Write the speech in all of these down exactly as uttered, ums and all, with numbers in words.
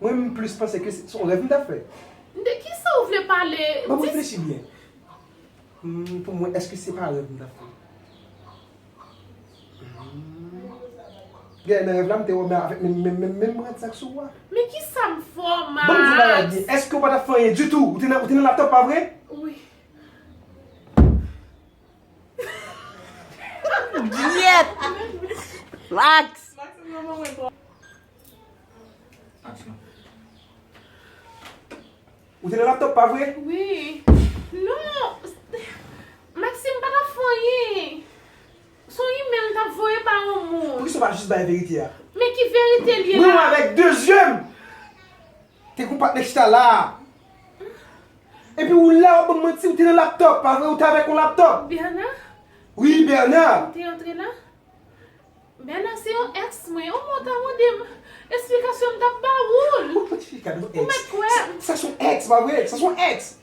Mwen, m plis panse ke se se yon rèv m t ap fè. De kisa ou vle pale? Ban m reflechi byen. Hmm, pou mwen, èske se pa rèv m t ap fè? Hmm. Gen nan rèv la, m te wè w avèk menm, menm, menm, menm rad sa k sou ou a. Men kisa m fè w, Max? Ban m di w bagay byen. Èske w pa t ap fè anyen ditou? Ou te nan, ou te nan laptòp, pa vre? Wi. Gyèt! Max! Ou te nan laptòp, pa vre? Wi. Non! Maxime pa t ap fè anyen. Se yon imèl l t ap voye ba yon moun. Poukisa w pa jis bay verite a? Men ki verite l ye la? Mwen avèk de zye m! Te gon patnè k chita la a. Epi ou la w ap ban m manti, ou te nan laptòp, pa vre? Ou te avèk yon laptòp. Bernard? Wi, Bernard. Ou te antre la? Bernard se yon ex mwen, ou mwen ta mande m esplikasyon m t ap ba ou l. Ou mèt kwè m. Sa se yon ex, pa vre? Sa se yon ex.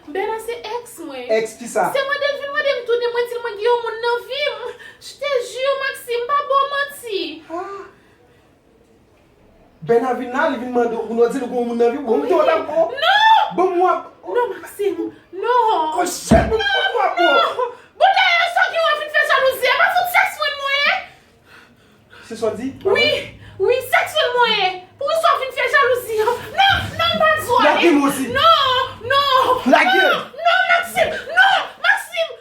Bernard se ex mwen. Ex kisa? Se mande l vin mande m tounen, mwen di l mwen gen yon moun nan vi m. Je te jure Maxime, m pa ba w manti. Bèna vin la, li vin mande w pou nou di l ou gen yon moun nan vi w. Bon, m te wè l ap bon. Non! Bon, m w ap. Non, Maxime, non! Oh shit, bon, m w ap bon. Bon, dayè, sa w gen w ap vin fè jalouzi a, pa fout sèks mwen mwen ye? Se sa w di? Wi, wi, sèks mwen mwen ye. Poukisa w vin fè jalouzi a? Non, non, m pa di w ale. Lage m osi. Non, non. Lage. Non, non, Maxime, non, Maxime.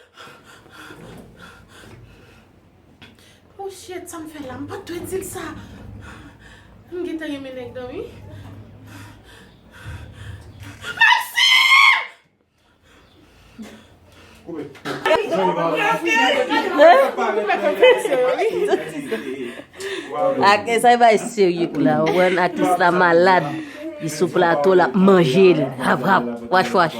Oh shit, sa m fè la? M pa t dwe di l sa. M gentan renmen nèg nan wi. Maxime! Ak sa e bay serye k la, ou konprann atis la malad. Li sou plato, l ap manje l. Rap, rap, wach, wach.